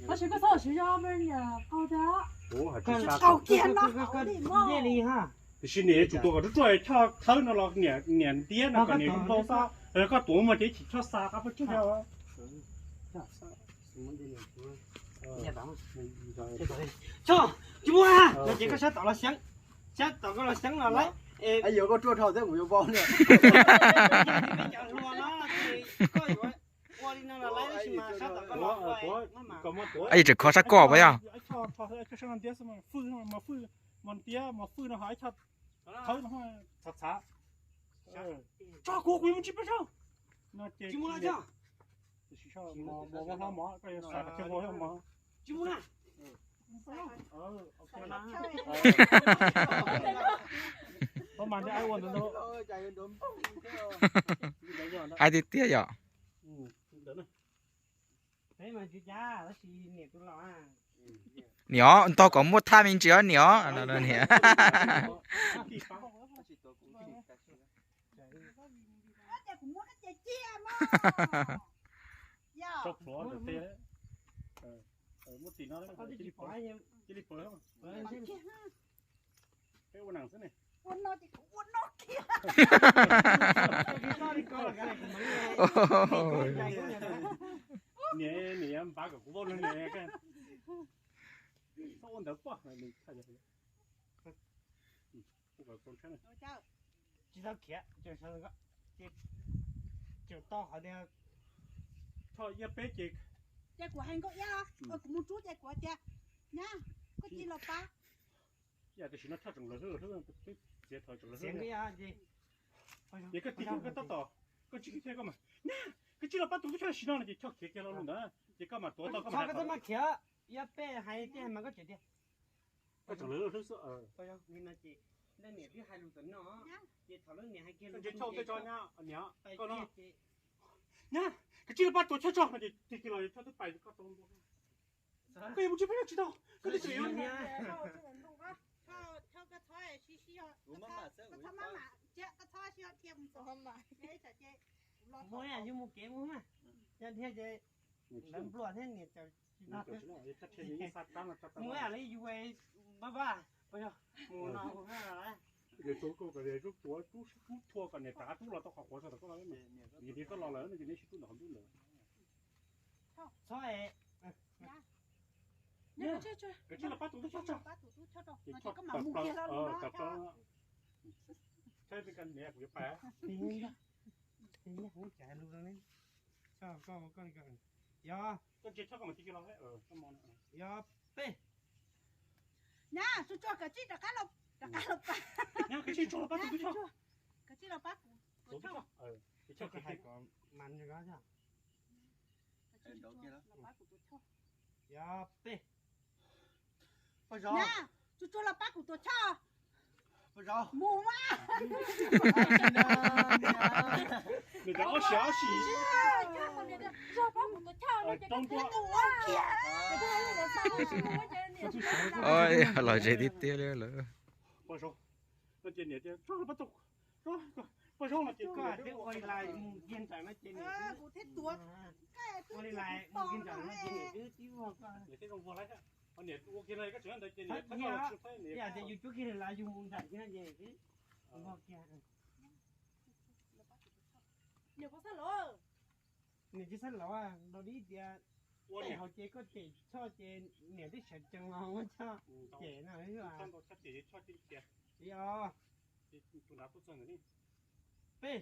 Tab sis koj txhob siv zog, qaug thiab. Qaug kiag no, li mog. Tiam sis niam yuav tsum tuav kom ruaj ruaj, choj thawb no los niam ntiab no kom niam zoo nkaus xwb. Koj tuav mas ces ib chim choj xa qab pab tsuj. Choj, tsis muaj no ces koj sab tom los xeeb, sab tom koj los xeeb los lawm. Yuav koj ruaj dhau thiab kuv yuav vau na. Cov hluas no ces koj yuav ua li no los lawm, tab sis mas sab tom koj los ua. Ib tseem kho sab koj puas yog? Mos ntiab, mos fwj no ho ib co thawb no txhav txhav. Tso kuv, kuv yuav mus tsis pab tso. Tsis mus lawm tso. Tsis mus na. Ai tiag tiag yom. Niam, ntog kom muaj thaj me ntsis os niam. Niam. Niam, niam npav kom kuv vau no niam. Txhob ua ntawd poj. Tsis tau khiav, tseem tau qhov tias, Choj iab peb ces. Ces kuv hais nkauj iab, kuv mus rub ces kuv tias, Nyab, koj cia li los pab. Yam tam sim no Choj tseem lawv hlwb, peb txiav thaum tseem lawv hlwb. Ces koj tig koj tab tom, koj ntsib kiag koj mas, Nyab, koj cia li los pab tus tub Choj tam sim no no ces Choj khiav kiag lo lus ntawd ces koj mam tuav tau koj mam khiav. Iab peb hais tias mas koj tseem tias Koj tseem lawv hlwb xwb. Li no ces leej niam twb hais lus tom no, ces thaum leej niam hais kiag lus Choj tej tso nyab, niam, koj no, Nyab, koj cia li pab tuav Choj tso no ces tig kiag los Choj twb pais koj tau ntua. Koj yuav mus tsis pab tsis tau, koj twb tseem yuav. Koj txhob, koj txhob sib, koj txhob maj mam, koj txhob sib dhia mus txog. Mus, yus mus kev mus mas, yog dhia ces lawv nplua thiab niam tsis tau. Mus li yus pab pab mus no. Rub tuav, rub, rub tshua kom niam rov qab rub los tau qhov quav tso tom koj los. Vim tias koj los lawm no ces neb sib rub ntawm qhov ntuj ntawd. Txhob es. Koj cia li los pab tus tub Choj tso. Ces Choj tawm plaws, tawm plaws. Saib peb koj niam kuv yuav pais. Yog, koj ntsia Choj koj mam tig kiag los. Yog peb. Nyab, tsuag tsuag koj cia li rov qab los, rov qab los pab. Nyab, koj cia li tsuag los pab tus tub Choj. Koj cia li los pab kuv tus Choj. Koj hais kom mas nws los pab kuv tus Choj. Yog peb. Nyab, tsuag tsuag los pab kuv tus Choj. Mus mas. Nws cov ob si ob si. Los ze tiag tiag li lawm. Poj Zau, no ces niam tias, Poj Zau, no ces koj twb ua li lais mus kiag nram no ces niam twb, ua li lais mus kiag nram no ces niam twb tib vog koj. Niam thiaj zoo vog lawm thiab. Ho niam ua kiag no koj tseem ntawd ces niam txhob koj los tsis tau niam. Yam tias yus cuab kiag lawm yus mus nram kiag no ces twb vog kiag. Niam tsis xav los, los dib tias ua niam hauv ces koj cem Choj ces niam twb sawv tsees los muab Choj cem no. Os, peb.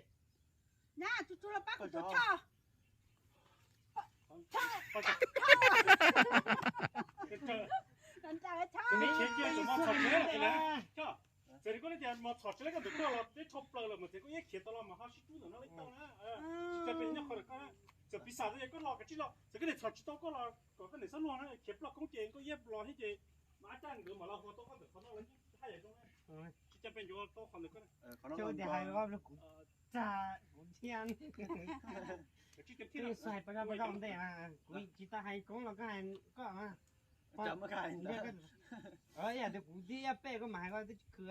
Nyab, tsuag tsuag los pab kuv tus Choj. Txawm li koj tias mos txhom tsis lawv koj ntawm koj los peb tsho plaws lawm mas txawm koj iab khiav tau los mas ho sib rub ntawm no li tau na. Tsis tau pes nyob qhov ntawm koj na. Txawm piv xam txawm koj los koj tsis los, txawm koj niam txhom tsis tau koj los kom koj niam txhob luag na, khiav ploj koob ces koj iab los thiab ces mas ab caj nkawd mam los hua tau koj ntawm qhov no los haj yam zoo na. Tsis tau pes ncuav tau qhov ntawm koj na. Kuv tias hais kuv txaj kuv thiab. Kuv hais pab zaj pab zaj ntej, kuv tsis tau hais koob los koj hais koj mas. Ib yam tias kuv twb iab peb koj mam hais koj twb tsis khwv,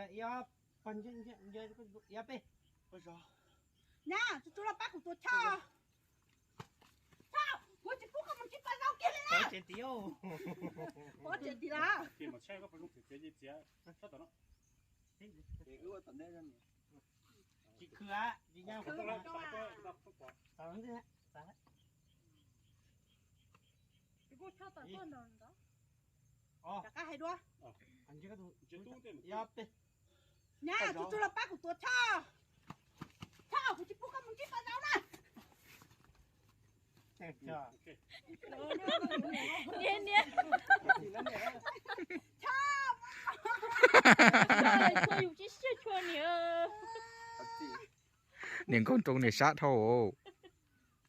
iab peb. Nyab, tsuag tsuag los pab kuv tus Choj. Tsev tid. Ua tsev tid la. Tsis khwv, tsis nyob. Kuv choj tom tuaj ntawd. Rov qab hais dua. Nyab, tus tug los pab kuv tuav choj. Choj, kuv tsis pub koj mus ntsib paj zaub na. Niam, niam. Choj, txhua yus tsis siab tshua niam. Niam nkauj nroos niam sab dhau,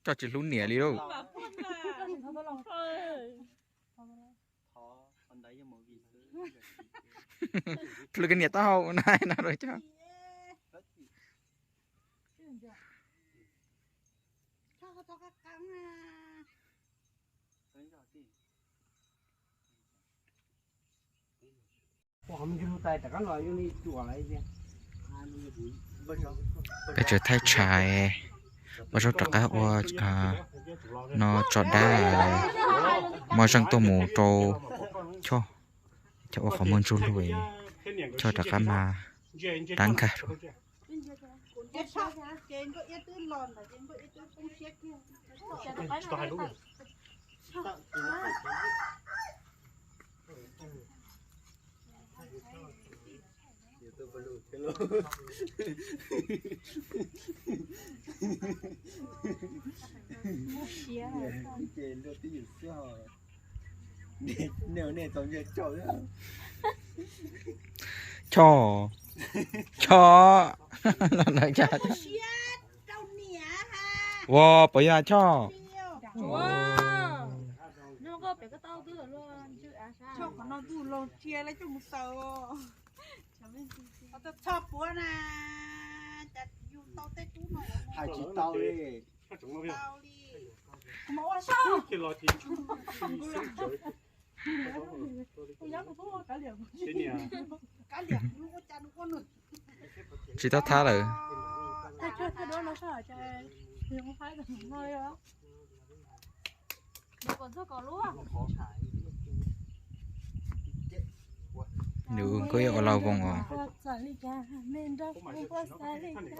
coj tsis hlub niam li lauj. Plhws koj niam taub hau na, no coj. Peb tsev thaij tshais, Paj Zaub rov qab ua no tso dab, Moj Zeej tuaj mus rau Choj, Choj ua qhov muag ntsuj lug, Choj rov qab mas dab nkag. Choj, Choj, ua puas yog Choj? Hais tsis tau li. Tsis tau thab lawm. Nws koj yuav ua lau voos os.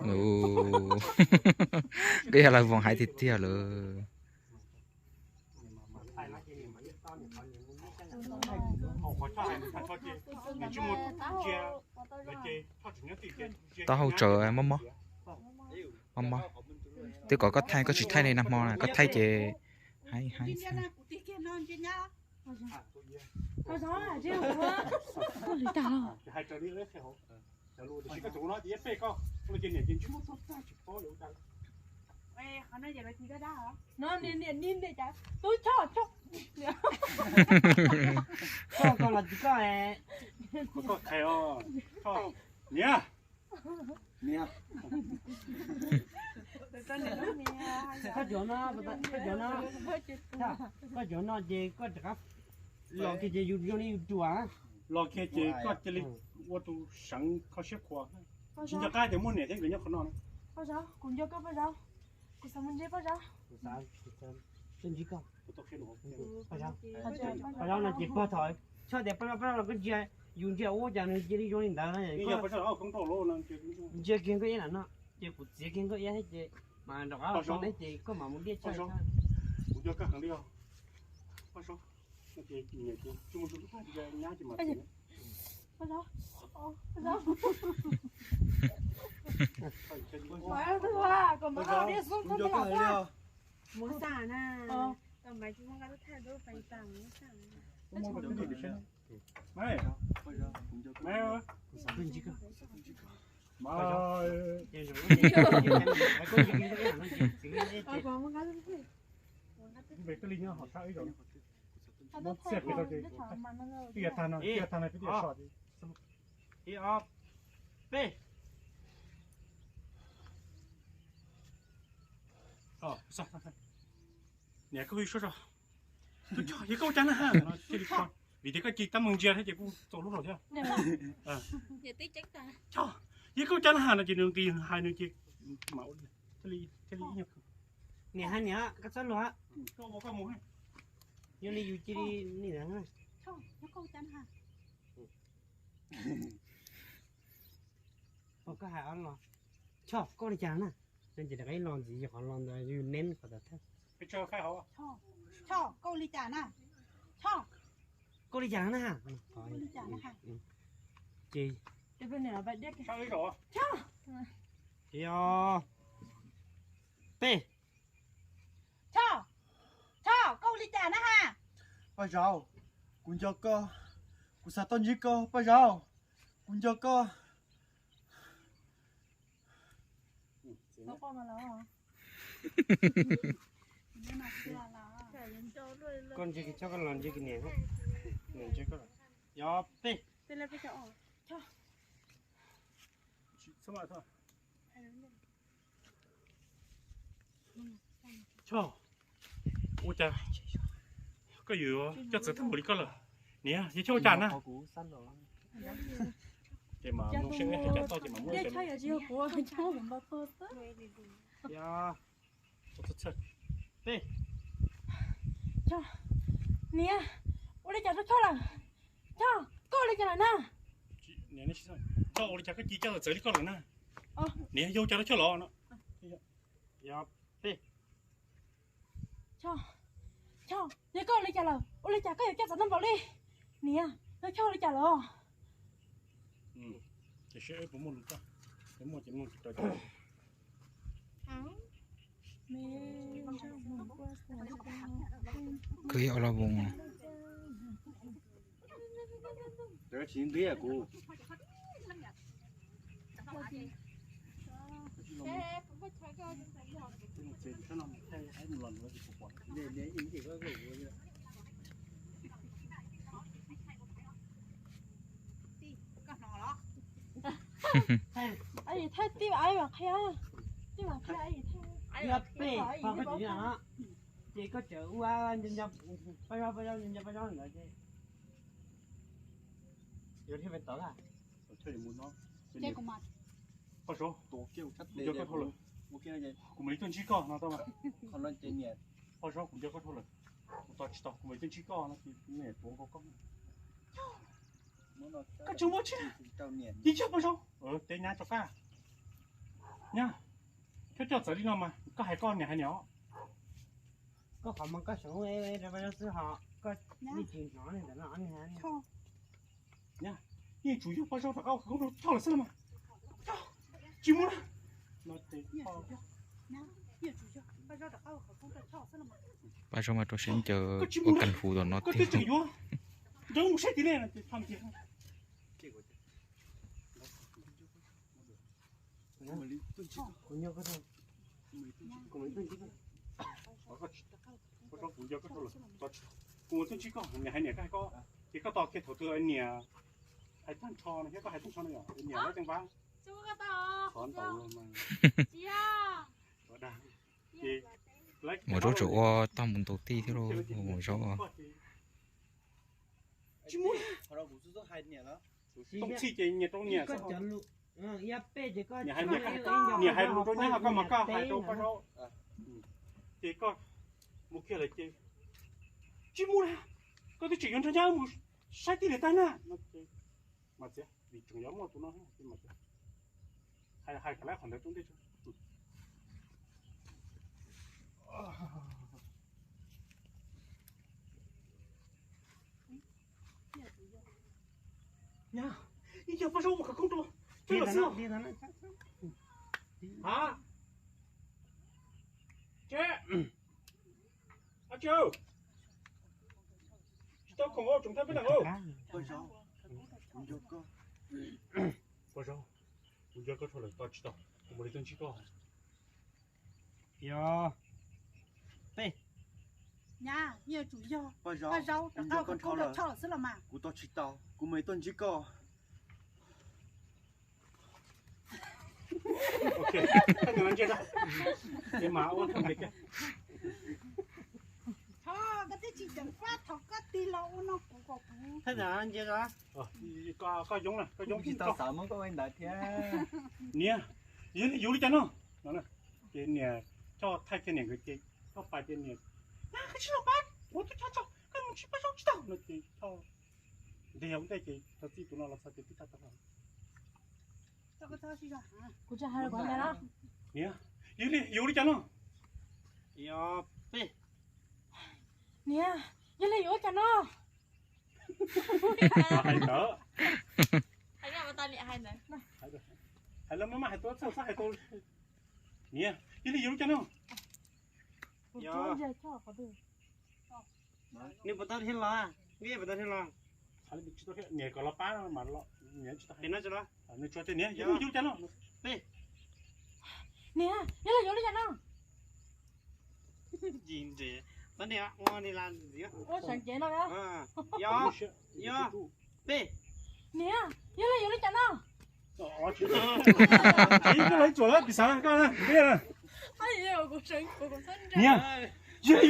Nws koj yuav lau voos hais tiag tiag lawm. Taub hau tsawv mob mob. Mob mob. Twb kom koj thaij koj tsis thaij li nag hmo na, koj thaij ces haib haib. Koj los tsis koj, koj qhais os. Niam, niam, koj cov no, koj cov no, koj cov no ces koj rov qab los kiag ces yus zoo li yus ruam. Los kiag ces koj cia li ua tus seev kho siab qhuas. Tsis nco qab tias muaj niam thiab nkawd nyob qhov no na. Kuv nco koj Paj Zaub, kuv xav mus ntsib Paj Zaub. Paj Zaub no ces pog thaum Choj tias Paj Zaub, Paj Zaub los koj ntsia, yus ntsia ua cas nws cia li zoo li ntawd. Ntsia kiag nkauj iab lam no, ces kuv txiav kiag nkauj iab thiab ces mas rov qab los tau neb ces koj mam mus liaj Choj. Kuv nco koj heev li os. Paj Zaub, nyab ces mas Ib ob peb. Niam, koj hu suab tso. Tus Choj, yog koj ua cas na ha? Vim tias koj cia li tab meeg ntsia thiab ces kuj txaus hlub lawm thiab. Choj, yog koj ua cas na ha no ces nws nqis hais nws ces thiaj li, thiaj li ib nyuag. Niam hais niam, koj txhob luag. Koj ua koj mus. Yog li yus cia li nim no. Koj hais ob los. Choj, koj ua li cas na? Nws ces rov qab los ntxiv yus qhov los ntawd yus neb qhov tawm thawj. Choj, koj ua li cas na? Choj, koj ua li cas na? Ces, yog, peb, Choj, Choj, koj ua li cas na ha? Paj Zau, kuv nco koj, kuv xav tau ntsib koj Paj Zau, kuv nco koj. Koj ntsib kiag Choj, koj los ntsib kiag niam, niam ntsib koj. Yog peb. Choj, ua cas koj yuav coj txawv tag npaum li koj lawm? Niam, yog Choj ua cas na? Ces mas mus seb hais cas toj ces mas muab. Niam, ua li cas rau Choj lawm? Choj, koj ua li cas lawm na? Choj, ua li cas koj cia coj txawv li koj lawm na? Niam, yog ua cas rau Choj los? Choj, Choj, yog koj ua li cas lawm? Ua li cas koj yuav coj txawv tag npaum li? Niam, yog Choj ua li cas lawm? Kwv ib ob lub voos. Tsis ntxiv kuv. Thaij tij, tij peb, ces koj tseem ua nco nco Paj Zaub, Paj Zaub, nco nco Paj Zaub ntawd ces yuav thiaj pem tod a. Paj Zaub, kuv nco koj dhau lawm. Kuv mam li tuaj ntsib koj no tau mas. Paj Zaub, kuv nco koj dhau lawm. Kuv tos tsis tau, kuv mam li tuaj ntsib koj no ces kuv mam tuav nkaus koj. Koj tsis muaj tsi. Ces yog Paj Zaub, teb nyab rov qab. Nyab, koj coj txawv li no mas koj hais koj niam hais niam os. Koj qhov mas koj xyov rau Paj Zaub xwb ho koj yeej tsis hnov li ntawm no. Nyab, yeej tsum yog Paj Zaub rov qab ua khawv koob rau Choj lawm xwb los mas. Tsis muaj na. Paj Zaub mas rau siab ncaws ua kas hu tom no tiag. Koj twb tseem yuav nrog mus saib tiv ne. Kuv nco koj dhau lawm, kuv tuaj ntsib koj, niam hais niam koj hais koj, ces koj tos kiag thaum twg niam hais tag nrho no thiab koj hais tag nrho no yom, niam lawv ceev vab. Qhov ntau mas. Mus Zaub tseem ua tag mus ntaus tij thiab lauj, Mus Zaub. Tsis muaj. Tooj txhij ces nyias rau nyias xwb. Niam hais lus rau nyab, koj mas koj hais rau Paj Zaub. Ces koj mus kiag lawm ces tsis muaj na. Koj twb tseem yuav nrog nyab mus saib tij niam tag na. Mas txiav vim tseem yuav muaj tus no mas txiav. Hais hais kom lawv qhov ntawd rau ntej. Nyab, ib co Paj Zaub ua khawv koob rau Choj lawm xwb. Ha, Tsev, Ab Tsev, tsis tau khoom ua tsoom thawj peb leeg lauj. Paj Zaub, kuv nco koj dhau lawm, tos tsis tau, kuv mam li tuaj ntsib koj. Yog, peb. Nyab, yeej yuav tsum yog Paj Zaub rov qab ua khawv koob rau Choj lawm xwb los mas. Kuv tos tsis tau, kuv mam li tuaj ntsib koj. Koj twb tsis ceev faj thaum koj tig los ua no kuv kom kuv. Koj yoov, koj yoov tsis tau xav muab koj ua ntawd thiab. Niam, yog li cas no? Ces niam coj thaij kiag niam nkawd ces koj pais ces niam, koj tsis los pab, kuv tuaj coj tso, koj Tsis pab saub tsis tau no ces tho. Nteg yog ua ntej ces txog txij tus no los txog ces twb tsa tau. Kuv tsa hais los kuv hais na. Niam, yog li yuav ua li cas no? Yog peb. Niam, yog li yuav ua cas no? Hais ntawd. Hais los mas hais tau txog xav hais tau. Niam, yog li yuav ua cas no? Nws puas tau thiab los? Nws puas tau thiab los? Niam kom los pab mas los, niam tsis tau hais. Nws tsuas tias niam, yog li yuav ua cas no? Niam, yog li yuav ua li cas no? Ua sawv cev no. Yog, yog, peb. Niam, yog li yuav li cas no? Niam, yog li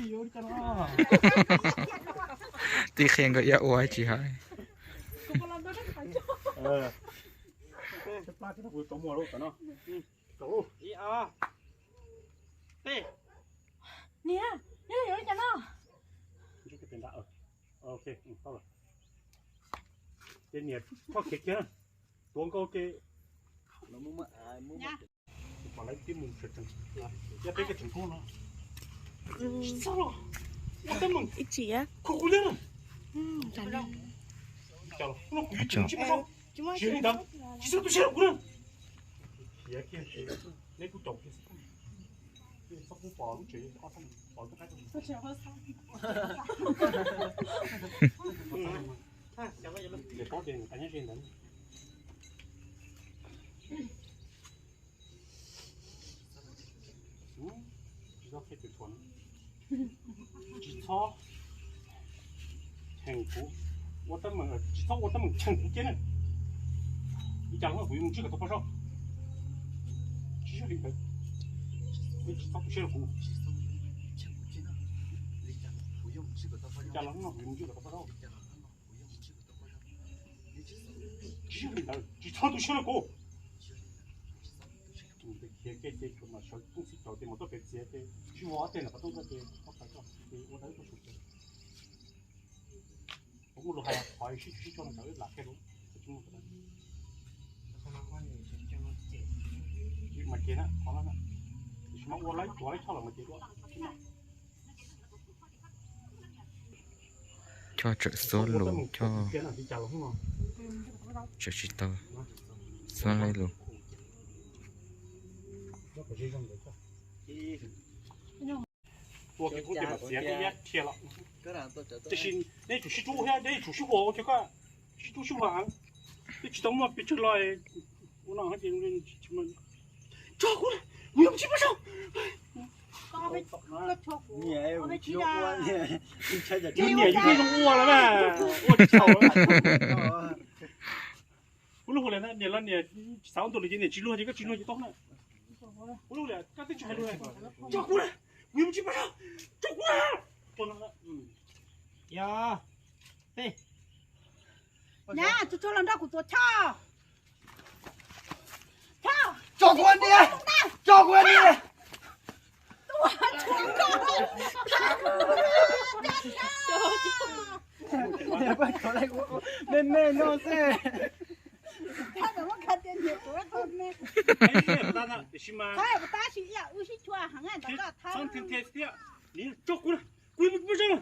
yuav cas no? Tib qhia nkawd ib ua tsis hais. Niam, yog li yuav li cas no? Ces niam txhob khiav kiag, tuav nkaus ces kom lawv tib mus sawv tsees, yog peb kev tseem koob no. Tsis txhob los, ua teeb meem khuv kuv thiab na. Kuv yus tsis pab saub, tsis yog li ntawd, tsis txhob tu siab rau kuv na. Khiav kiag, neb kuj caum kiag xwb. Txhob pub pom lub tsev, pom lub qaib. Niam paub tias nws qab nyob ze ntawd. Tsis txhob qhia tus tshuav, tsis txhob cheem kuv, ua teeb meem, tsis txhob ua teeb meem cheem kuv thiab na. Li cas los kuv yuav mus ntsib kom tau poj saub. Tsis yog li ntawd, nej tsis txhob tu siab rau kuv. Li cas los hnub no kuv yuav mus ntsib kom tau poj saub. Tsis yog li ntawd, tsis txhob tu siab rau kuv. Khiav kiag ces kuv mam sawv txij caum ces mam tuaj pem txiav ces sib vog ob teg ntawm qhov rooj ko ces ob pais toj ces ua dawb tuaj saum tsev. Kuv muaj lus hais qhov sib tshuam sib tso no cov lam qhia rau. Mas kiag na qhov no, tab sis mas ua laib tuav laib choj los mas ces dua. Choj tseem xuab lus, choj tseem tsis tau xuab laib lus. Ua kev koob ces mam txiav koj iab rhia los. Tiam sis neb tsum sib rub thiab, neb tsum sib ua ua kiag koj, sib rub sib ua heev. Twb tsis tau muaj pes tsawg los ua no ces tso kuv, kuv yuav mus ntsib poj saub. Yus niam yus thiaj zoo ua lawm na, ua tsis txhaum. Kuv lub hu li niam los niam tsis xav ua ntu lus ces niam tsis luag ces koj tsis luag ces tau na. Kuv lub li koj twb tsis hais lus, tso kuv na, kuv yuav mus ntsib poj saub, tso kuv na. Yog, peb. Nyab, tsuag tsuag los nrog kuv tuav choj. Choj. Tso kuv niam, tso kuv niam. Me me no xwb. Niam, tso kuv na, kuv yuav mus poj saub.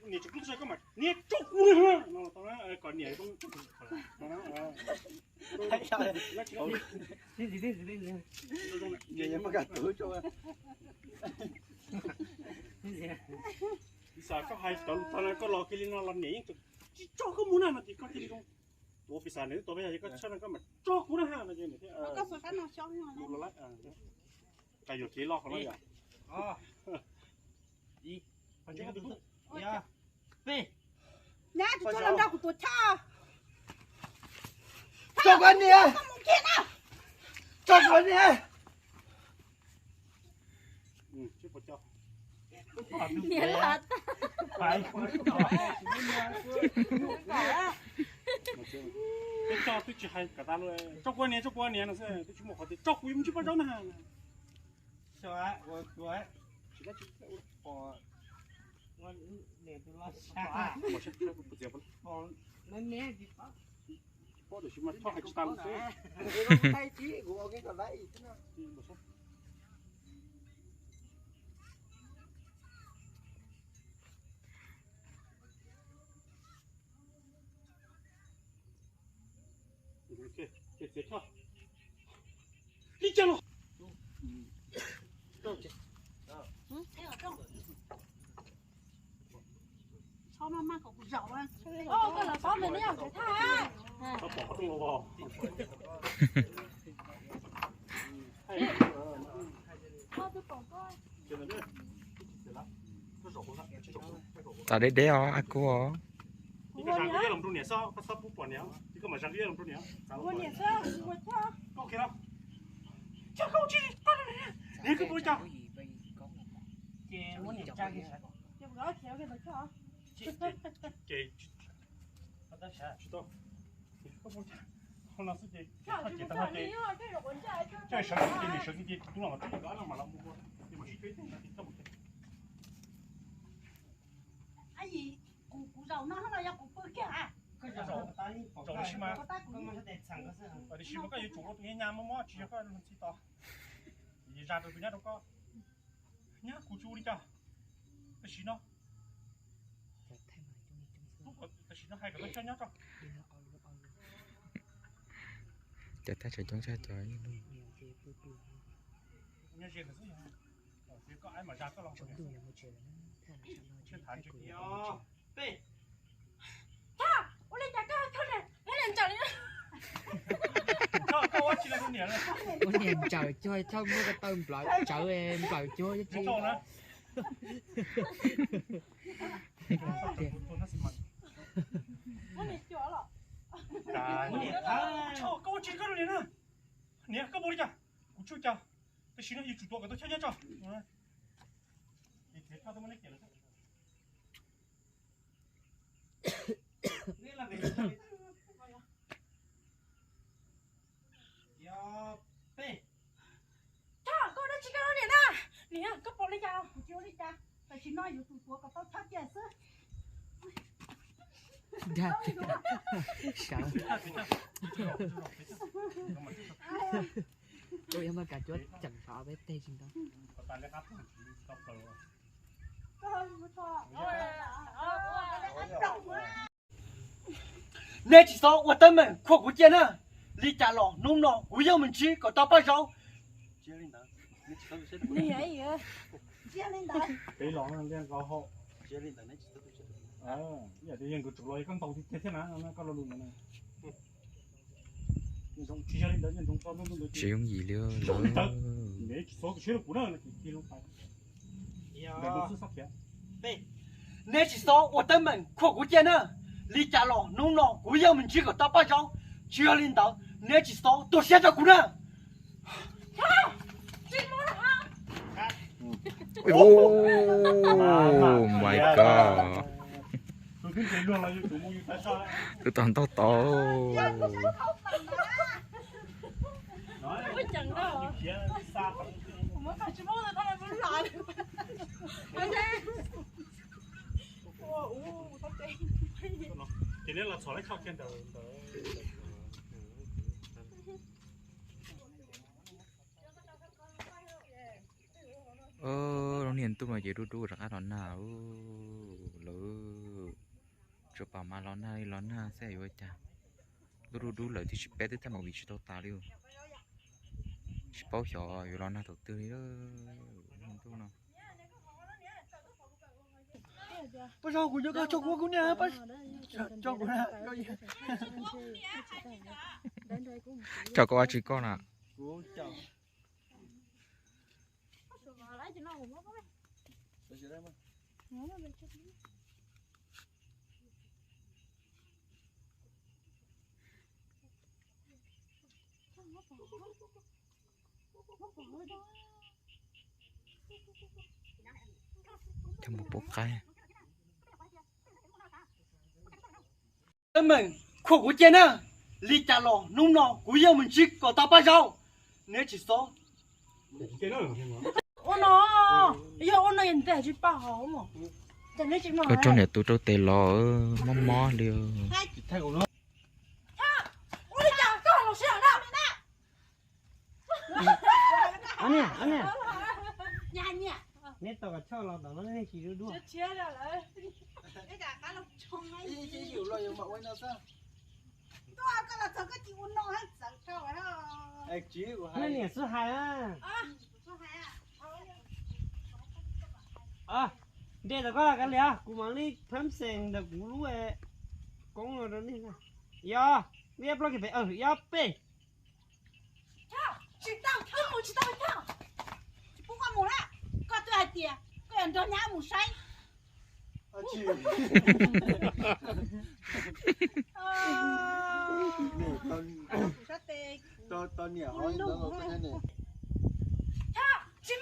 Niam tsis kuv tsis koj mas niam tso kuv na. Kom niam Xav koj hais cov lus tag no koj los kiag li no los niam yeej tsis tso koj mus na no ces koj cia li zoo. Ua pis xav nws tuav peb yog koj tshaj no koj mas tso kuv na ha no ces niam thiaj yuam kev los qhov no yom. Nyab, tsis tso los nrog kuv tuav choj. Tso kuv niam, tso kuv niam. Peb tso twb tsis hais kom tas li, tso kuv niam, tso kuv niam no xwb, twb tsis muaj qhov tias tso kuv yuav mus ntsib poj saub na. Tas deb deb os, a kuv os. Kuv zaum no no yog kuv pw kiag a. Zaum li sib mas, li sib mas koj yuav tsum ua tus nyab nyab mob mob tsis yog koj ntxhi tos. Zas rau tus nyab rau koj. Nyab kuv tsis ua li cas. Tam sim no, tam sim no hais kom tau choj nyob tso. Cov tag tseem coob tshaj cov. Nyob ze ntawd xwb yog, koj aib mam zas koj los. Ua li cas koj, koj niam ntsaws li? Ua niam ntsaws cog, cog muab ko taw nplawv tsawv nplawv cuag tsi. Koj ua tsi koj niam na? Niam, koj ua li cas? Kuv tsis ua cas. Tam sim no yus tsum tuav kom tau choj nyob tso. Koj dab tsi koj niam na? Niam, koj pom li cas? Kuv tsis ua li cas. Tam sim no yuav tsum tuav kom tau choj kiag xwb. Sawv. Koj yuav mas kav cuab tseem xav peb teg tsis ntau. Neb tsis txhob ua teeb meem khuam kuv cia na. Li cas los hnub no kuv yeej mus ntsib kom tau paj zaub. Tsis yooj yim li. Neb tsis txhob ua teeb meem khuam kuv cia na. Li cas los hnub no kuv yeej mus ntsib kom tau paj zaub. Tsis yog li ntawd neb tsis txhob tu siab rau kuv na. Oh my god. Tus twb ntes luag los yus tus mus yus tau so. Tus tau ntau tau. Ces neb los txhom leb choj kiag ntawm ntawd. Lub niag ntuj no ces dub dub rov qab los nag lawm. Tsuas pom mas los nag li los nag xwb yuav ua cas. Dub dub dub lawm tiam sis peb twb thaj mus vim tsis tau tas li. Tsis paub xyov yuav los nag thaum twg li lub niag ntuj no. Paj Zau, kuv nco koj tso kuv, kuv niag, tso kuv na. Tso koj ua tsis koj na. Coj mus pub qaib. Teeb meem khuam kuv cia na, li cas los hnub no kuv yeej mus ntsib kom tau paj zaub. Neb tsis txhob, neb tsis txhob, Ua no, yog ua no yog ntag tsis pab hauv mas. Ua rau niam tus rau tes los mob mob li. Neb tau kom choj los tom no nej tsis dub dua. Nej niam xub hais. Nte tau koj kav liam, kuv mam li phab xees ntawm kuv lub koob no rau nej. Yog, ib plaub kis pem, ib ob peb. Tsis tau, tsis tau, tsis pub koj mus na. Koj twb hais tias koj yuav nrog nyab mus saib. Tsis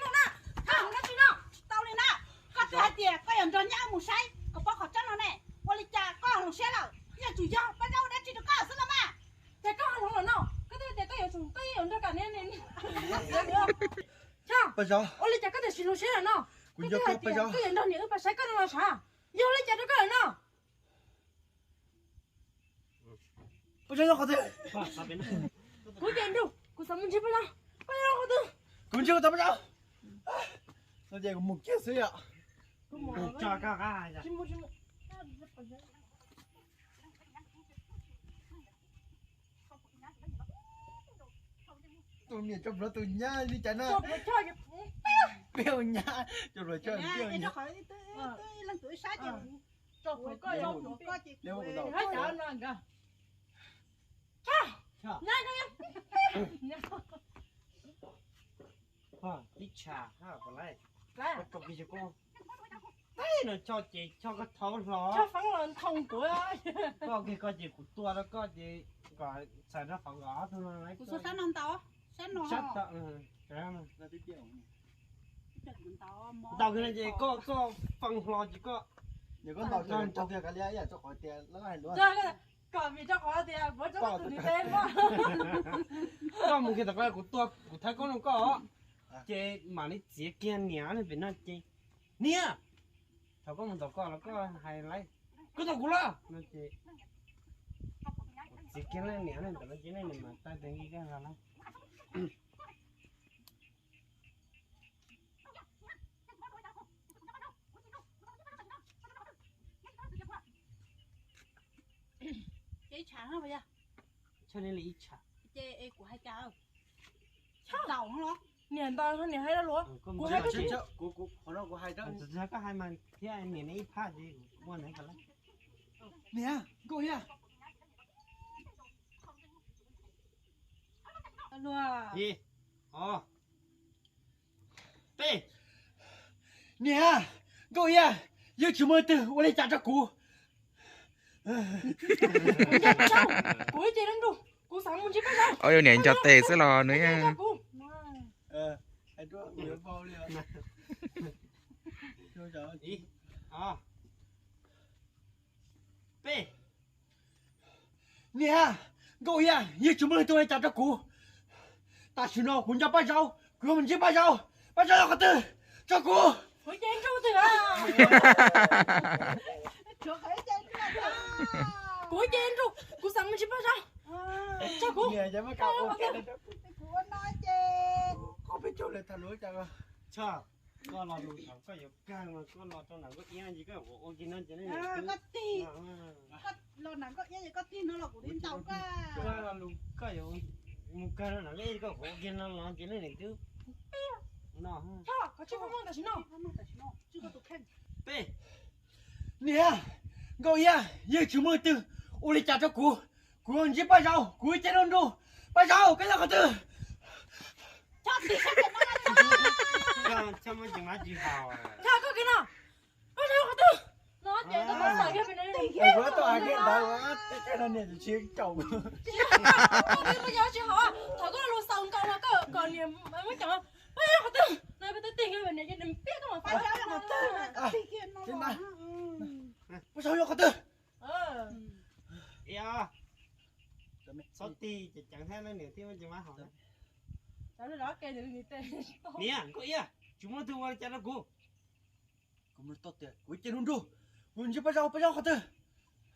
mus na, tsis mus na, tsis tau li na. Koj twb hais tias koj yuav nrog nyab mus saib kom pom qhov tseeb no ne. Ua li cas koj hloov siab lawm? Yog tsum yog Paj Zaub ua dab tsi rau koj xwb los mas. Ces koj hloov lawm no, koj twb tias koj yuav tsum, koj yuav nrog kam ne. Ua li cas koj tiam sis hloov siab lawm no? Koj twb hais tias koj yuav nrog niam wb pais saib koj no los sav. Yog li cas rau koj lawm no? Kuv ces nrug, kuv xav mus ntsib Paj Zaub. Paj Zaub qhov twg? Kuv ntsib kuv tus Paj Zaub. No ces kuv mus kiag xwb yom. Tus niam tso plhuav tus nyab li cas na? Peb ua nyab tso plhuav tso. Ib tsam, teb no choj ces choj koj thau hlo. Koj kiag koj ces kuv tua rau koj ces kom txhais rau qhov nkawd ob tug no. Ntaus kiag no ces koj, koj feem hlo ces koj. Koj mus kiag tom koj, kuv tua, kuv thawb koob rau koj, ces mam li txiav kiag niam ne pem no ces, niam, thaum koj mus tom koj los koj hais lawv, koj tom kuv los no ces, kuv txiav kiag leej niam ne ntawm no ces leej niam mas tawg tes nki koj los lawm. Ces ib tsam no, yog, ces kuv hais cas, ntaus no, niam ntaus no niam hais rau luag, kuv hais, kuv, kuv, qhov no kuv hais rau, koj hais mas thiab niam ne ib phab ces kuv ua ntawd ko lawm. Niam, nkauj yag. Ib, ob, peb. Niam, nkauj yag, yeej tsis muaj leej twg ua li cas rau kuv. Kuv ib ce nruj, kuv xav mus ntsib Paj Zaub. Ob, yog niam nco tes xwb los nws, peb. Niam, nkauj yag, yeej tsis muaj leej twg ua li cas rau kuv. Tam sim no kuv nco Paj Zaub, kuv yuav mus ntsib Paj Zaub. Paj Zaub yog qhov twg? Tso kuv. Kuv ib ce nruj, kuv xav mus ntsib Paj Zaub. Tso kuv. Koj los lus thaum koj yuav kawg mas koj los rau nram nkoj iab ces koj yuav ua kiag no ces, koj tig, koj los nram nkoj iab ces koj tig no los kuv li ntaus koj. Koj los lus koj yuav mus kawg no nram nkoj iab koj ua kiag no los ces leej niam twb no. Peb. Niam, nkauj yag, yeej tsis muaj leej twg ua li cas rau kuv. Kuv yuav ntsib Paj Zaub, kuv ib ce nruj nruj. Paj Zaub, koj yog qhov twg? Koj tsis haus. Koj kiag no. Paj Zaub qhov twg? Kuv tau hais kiag ntawd, niam tsis caum. Tsis haus, thaum koj lus xaus nkaus los koj kom niam muab caum. Paj Zaub qhov twg? No peb twb tig kiag niam ces niam piab koj mas. Paj Zaub yog qhov twg? Paj Zaub yog qhov twg? Txhob tig ces ceev thiab leej niam thiaj muaj cov mab hau. Niam, nkauj yag. Tsis muaj leej twg ua li cas rau kuv. Kuv mus tau tias kuv ib ce nruj nruj, kuv ntsib Paj Zaub, Paj Zaub qhov twg?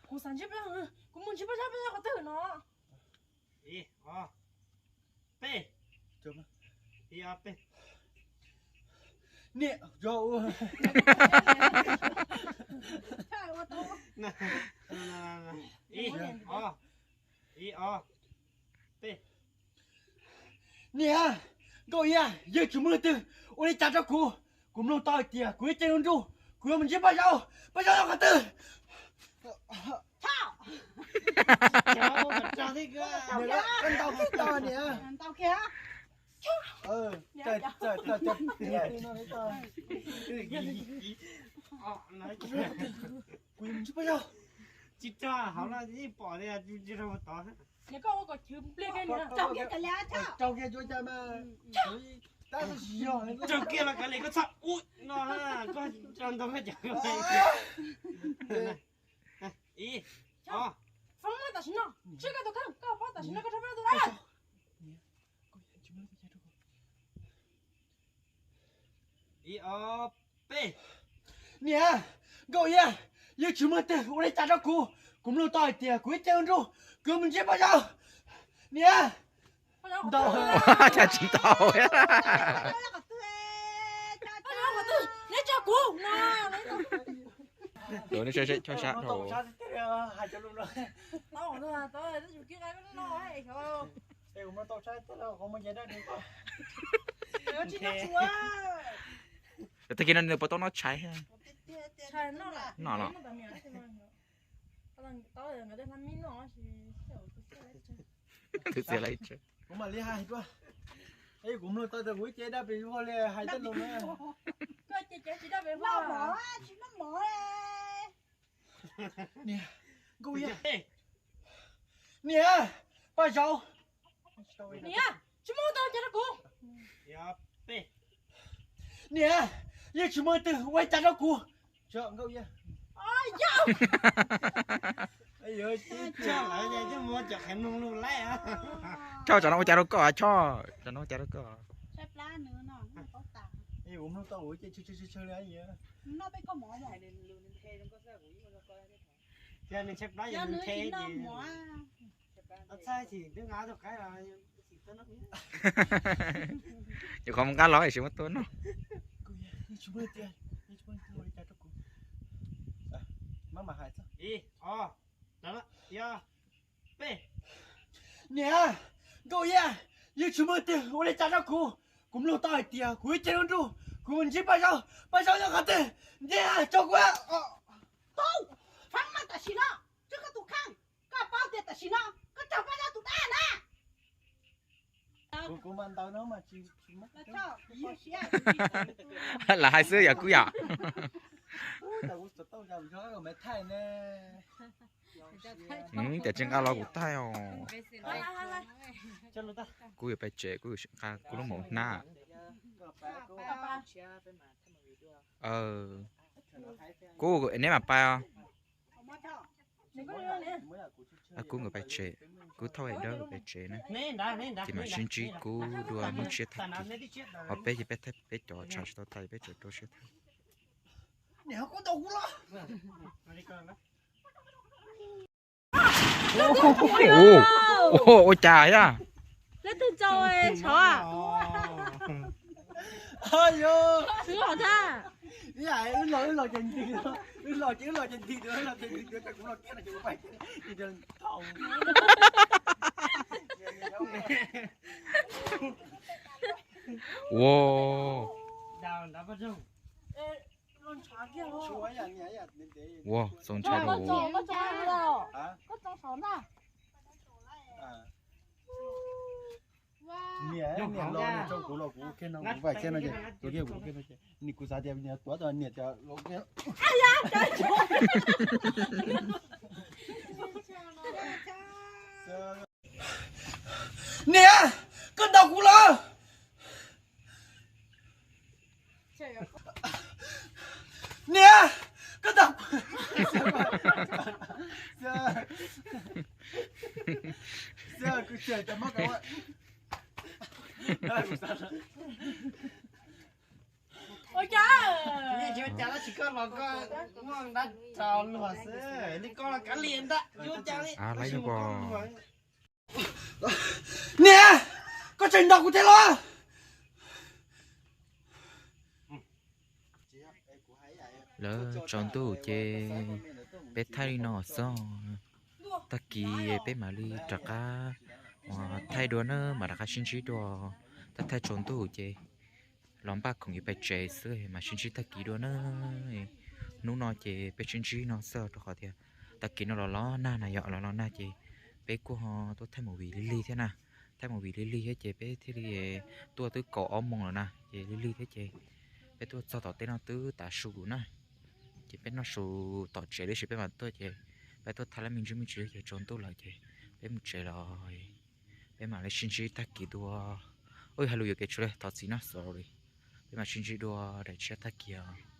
Kuv xav ntsib Paj Zaub, kuv mus ntsib Paj Zaub, Paj Zaub qhov twg no? Ib, ob, peb. Ib, ob, peb. Niam, yog ua. Ib, ob, ib, ob, peb. Niam, Nkauj Iab, yeej tsis muaj leej twg ua li cas rau kuv. Kuv mloog tau hais tias kuv ib ce nruj nruj, kuv yuav mus ntsib Paj Zaub, Paj Zaub nyob qhov twg? Ntau kiag, ntau kiag. Kuv yuav mus ntsib Paj Zaub. Tsis rau hauv no yeej pom li, tsis rau tod. Rau kiag, rau kiag los kav liam, koj txhob ua no, koj rau ntau koj cov. Ib, ob. Foom tam sim no, tswj koj tus kheej, koj foom tam sim no, koj rau peb tus dab. Ib, ob, peb. Niam, Nkauj Iab, yeej tsis muaj leej twg ua li cas rau kuv. Kuv mloog tau hais tias kuv ib ce nruj nruj, kuv yuav mus ntsib Paj Zaub. Niam, ntau, cas tsis tau. Neb tso kuv no. Tus neb saib seb chob sab dhau. Tag kis no nws puas tau noj tshais? Noj los. Tus txiv lawv tsev. Kuv mam li hais dua. Kuv mloog tau tias kuv ib ce dab pes vog li hais tej lus na. Niam, Nkauj Iab. Niam, Paj Zaub. Niam, tsis muaj ua cas rau kuv. Niam, yeej tsis muaj leej twg ua li cas rau kuv. Chob, tsam no ua cas rau koj, Chob, tsam no ua cas rau koj. Nyuam qhuav mus nqa los es tsis muab tua noj. Niam, Nkauj Iab, yeej tsis muaj leej twg ua li cas rau kuv. Kuv mloog tau hais tias kuv ib ce nruj nruj, kuv mus ntsib Paj Zaub, Paj Zaub nyob qhov twg, ntiag tso kuv. Tub, faib maj tam sim no, tswj koj tus kheej, koj paub tias tam sim no koj raug Paj Zaub tus dab na. Kuv mas ntawd no mas tsis, tsis muab. Lam hais xwb yog kuv yom. Tias tsis nqa los kuv thaij os. Kuv yuav pais tsev, kuv yuav nqa kuv lub maum hnab. Kuv, neb mam pais os. Kuv nkawd pais tsev, kuv thauj es dawb pais tsev na. Ces mam sib ntsib kuv dua hnub tshiab tag kis. Ho peb ces peb thaij peb cov tshav tsis tau thaij, peb tseem rau siab thaij. Ua cas yaj? Leej twg tso tsov? Twb los thaj. Ua, ua txaus ntshai rau. Niam, niam los tso kuv los kuv ua kiag no, kuv ua kiag no ces, kuv ua kiag, kuv ua kiag no ces, niam, kuv xav tias niam tuav tau niam tias los kiag. Niam, koj ntaus kuv los? Niam, koj ntaus kuv. Kuv tsis tau mob kav. Ua cas? Ua cas los tsis koj los koj muaj dab tso luag xwb, li koj los kav liam ntag. Ua cas li? Lawv yog pom. Niam, koj tseem ntaus kuv thiab los? Lawv tsaus ntuj ces peb thaij li no xwb. Tag kis peb mam li rov qab uas thaij dua na, mam rov qab sib ntsib dua. Thaij thaij tsaus ntuj ces los npaj khoom yuav pais tsev xwb, mam sib ntsib tag kis dua na. Hnub no ces peb sib ntsib no xwb rau qhov tias tag kis no los los nag na, yog los los nag ces peb kuj ho tuaj thaij movie lig lig thiab na. Thaij movie lig lig thiab ces peb thiaj li tuaj twb kaum ob moos lawm na, ces lig lig thiab ces peb tuaj txog tom teb no twb tav su lawm na. Ces peb noj su tom tsev tib si peb mam tuaj ces peb tuaj thaij lab me ntsis me ntsis ces tsaus ntuj lawm ces peb mus tsev los. Peb mam li sib ntsib tag kis dua. Ua hais lus yuam kev tshua li, thov txim na, sorry. Peb mam sib ntsib dua daim tshiab tag kis os.